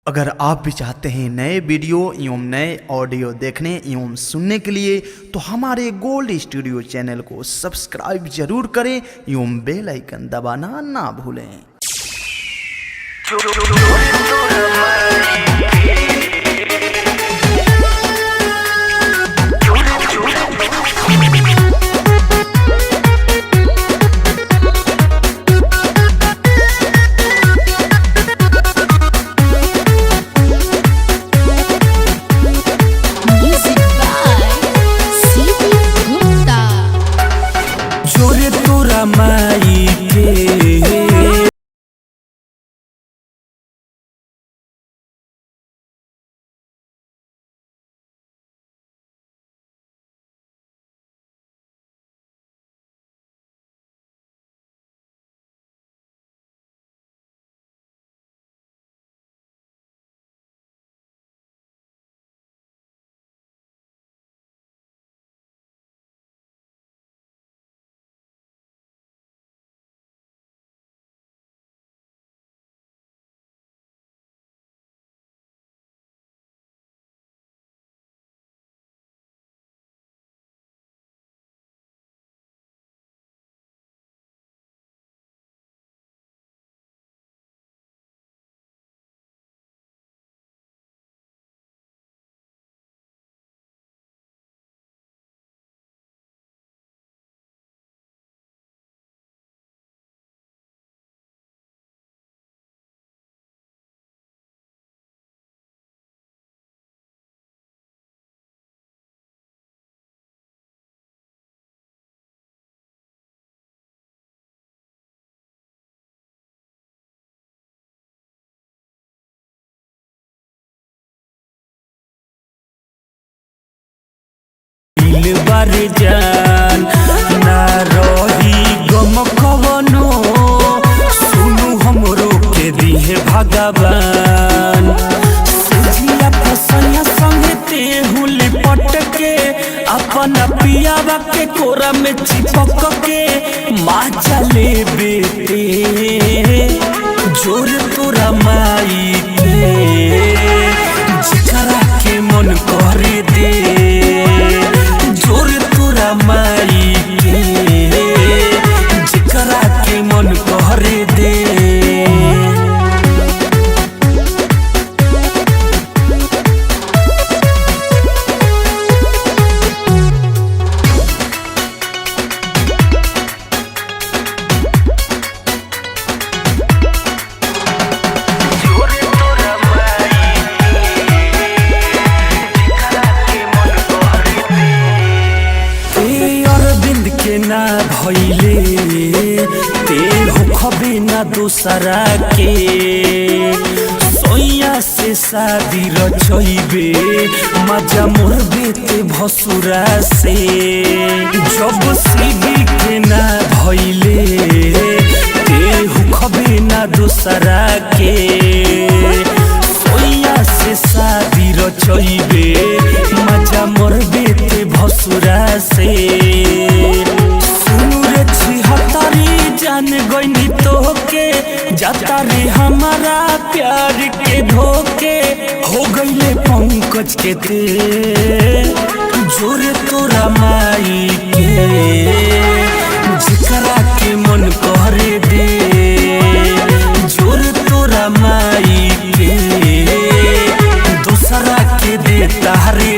अगर आप भी चाहते हैं नए वीडियो एवं नए ऑडियो देखने एवं सुनने के लिए तो हमारे गोल्ड स्टूडियो चैनल को सब्सक्राइब जरूर करें एवं बेल आइकन दबाना ना भूलें। Music by C.P. Gupta. जोरे तोरा माई के दिल बार जान ना रही गम कवनो, सुनु हमरो के दिहे भगवान। सुजिया फसैया संगे तेहु लिपट के अपना पियावा के कोरा में चिपक के माचा ले बेटे जोर तोरा माई के, जेकरा के मन करे दे। जोर तोरा माई के, जेकरा के मन करे दे। ते अरविंद के ना भइले ते होखबे ना दोसरा के, सोइया से शादी रचइबे मजा मोरबे ते भसुरा से। जब सीबी के ना भइले ते होखबे ना दोसरा के, सोइया से शादी रचइबे मजा मरबे ते भसुरा से। सुनु रे छिहत्तरी जान गइनी तोहके, जाता रे हमारा प्यार के धोके। हो गइले पंकज के ते जोरे तोरा माई के, जेकरा के मन करे दे। जोर तोरा माई के, दूसरा के दे तारे।